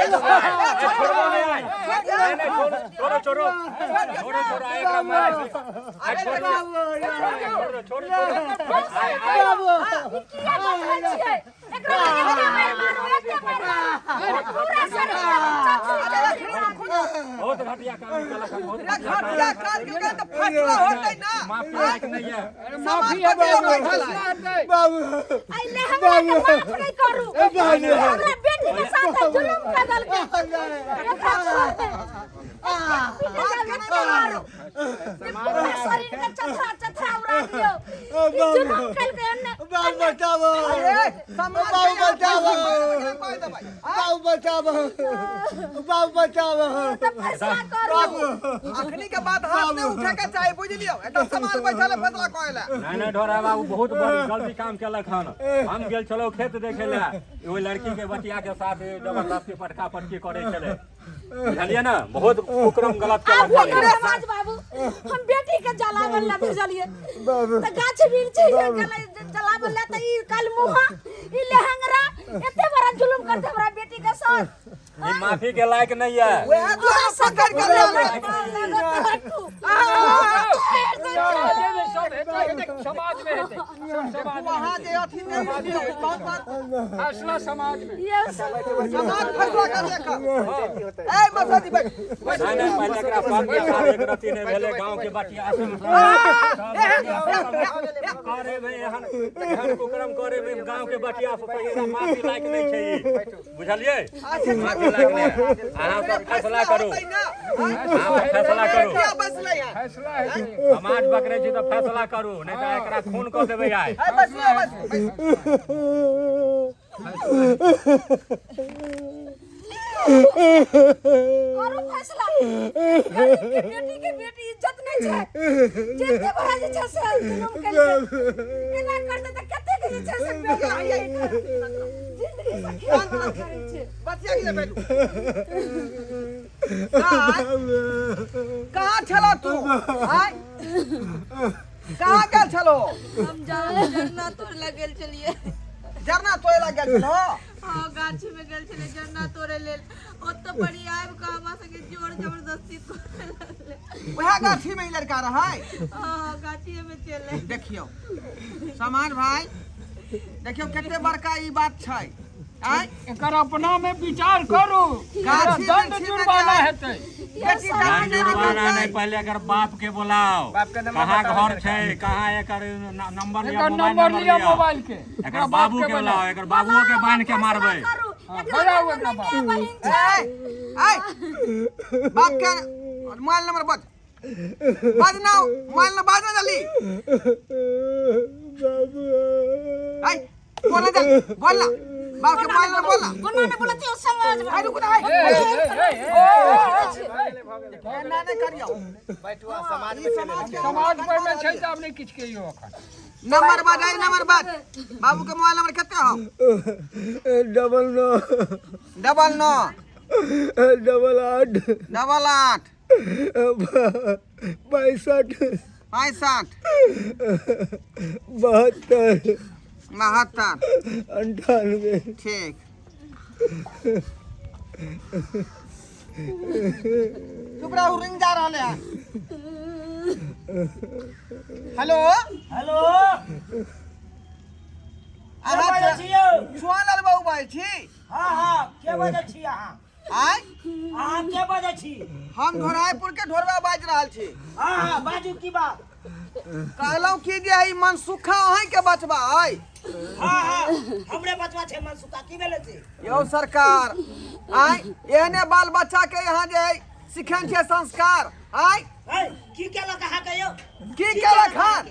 छोड़बो नहि आइ। नहीं नहीं, छोड़ो छोड़ो छोड़ो छोड़ो छोड़ो, आइ एकरा मारै छी। आइ छोड़ो छोड़ो छोड़ो छोड़ो, आइ आइ। ई किया बकरै छियै? एकरा एते मारि मारू, एते मारि मारू। पूरा शरीर चचरी चचरी। बहुत घटिया काम केलक हन, बहुत घटिया काम। घटिया काज केलकै तऽ फैसला होतै ना। माफी लायक नहीं है। समाज कथी लए बैठल है? बाबू। अइले हमरा के माफ नहीं करू। हमरा बेटी के साथ जुलुम कर देलकै। एकरा छोड़ दे। बात केना नहि मारू? पूरा शरीर के चथरा चथरा उड़ा दियौ। ई जुलुम केलकै हन। बाबू बचाबो। अरे समाज बाबू के बचाबो। कहि देबै। बाबू बचाबो, बाबू बचाबो। तऽ फैसला करू। अखनी के बात हाथ नहीं उठे के चाही, बुझलियो? एकदम समाज बैठल है फैसला करे ला। नहीं नहीं ढोरा बाबू, बहुत बड़ी गलती काम केलक हन। हम गेल छलहुँ खेत देखे लए, ओहि लड़की के बचिया के साथ जबरदस्ती पटका पटकी करै छलै, बुझलियै ने? बहुत कुकरम गलत आब केलक हन। ओकर समाज बाबू, हम बेटी के जलावन ला भेजलिए तऽ गाछ वृक्ष गेलै जलावन ला, तऽ ई कलमुहा, ई लेहंगरा एते बड़ा जुलुम करते हमरा बेटी के साथ। ई माफी के लायक नहीं है। वएह दुआरे पकड़ के ले आबै। समाजे में सब हेतै, समाज में हेतै, सब समाज में। वहाँ जे अथी नहि बुझलियौ, बहुत बात। फैसला समाज में। समाज फैसला कर लेकर। ए मसाजी बैठ। नहीं नहीं, पहिले एकरा पग के साथ एक रत्ती नहि भेलै। गाँव के बचिया से करे में एहन एहन कुकरम करे में गाँव के बचिया से पहिला माफी लायक नहीं छै ई, बुझलियै? माफी लायक नहि। अहाँ सब फैसला करू, अहाँ सब फैसला करू। किया बैसलै है? फैसला हेतै। समाज बकरै छी तऽ फैसला करू, नहि तऽ एकरा खून कऽ देबै आइ। ए बैसलै, बैस बैस। करू फैसला। गरीब के बेटी के बेटी इज्जत नहीं छै। जेते बड़ा जे छै से जुलुम केलकै, एना करते तऽ कते के जे छै से बेटी जिंदगी से खेल करै छै। बचिया के बैठू। कहाँ छलो तू? आय कहाँ गेल छलो? हम जरना तोड़ लए गेल छलियै। जरना तोड़े ला गेल छलो? हँ, गाछी में गेल छलियै जरना तोड़े लेल। ओतऽ बड़ी आबि कऽ हमरा संगे जोर जबरदस्ती करे लगलै। वएह गाछी में ई लड़का रहै? हँ, गाछिए में चले। देखियौ समाज भाई, देखियौ कते बड़का ई बात छै। आय एकर अपना में विचार करू। गाछी दंड वृक्षी में जुर्माना जाय। हेतै। बेटी दंड दान नहि जुर्माना करतै। नहीं, पहिले एकर बाप के बोलाओ। कहाँ घर छै, कहाँ एकर नंबर लिअ। एकर मोबाइल नंबर नंबर लिअ लिअ मोबाइल के। एकर एकरा बाप बाबू के के बोलाओ। बोलाओ, एकर बाबुओ के बांध के मारबै। करू। एकरा बोलाओ घर एकरा में बाप। माय बहिन छै। ए आय बाप के मोबाइल नंबर बज, बाज ना, मोबाइल नंबर बाज ना जल्दी। बाबू। आय बोल ना जल्दी, बोल ना बाप के मोबाइल नंबर, बोल ना। कोना ने बोलती ओ समाज आय रुक ना, आय। ए, ए, ए, ए, ए, एना नहि करियौ। ई समाज के समाज पर में छै तऽ आब नहि किछु कहियौ एखन। नंबर बाज, आइ नंबर बाज। बाबू के मोबाइल नंबर कते हौ? 99। 99। 88। 88। 65। 65। 72। 72। 98। ठीक। चुप रहू, रिंग जा रहल है। हेलो। हेलो। अहाँ के बाजै छी यौ? सुहानलाल बाबू बाजै छी? हँ हँ, के बाजै छी अहाँ? आय? अहाँ के बाजै छी? हम ढोरायपुर के ढोरवा बाजि रहल छी। हँ हँ, बाजू, की बात? कहलहुँ कि जे ई मनसुखा अहीं के बचबा अइ? हँ हँ, हमरे बचवा छै मनसुखा। की भेलै से? यौ सरकार, आय एहने बाल बच्चा के यहाँ जे है सिखेन छै संस्कार? आय है, की केलक अहाँके यौ? की केलक हन?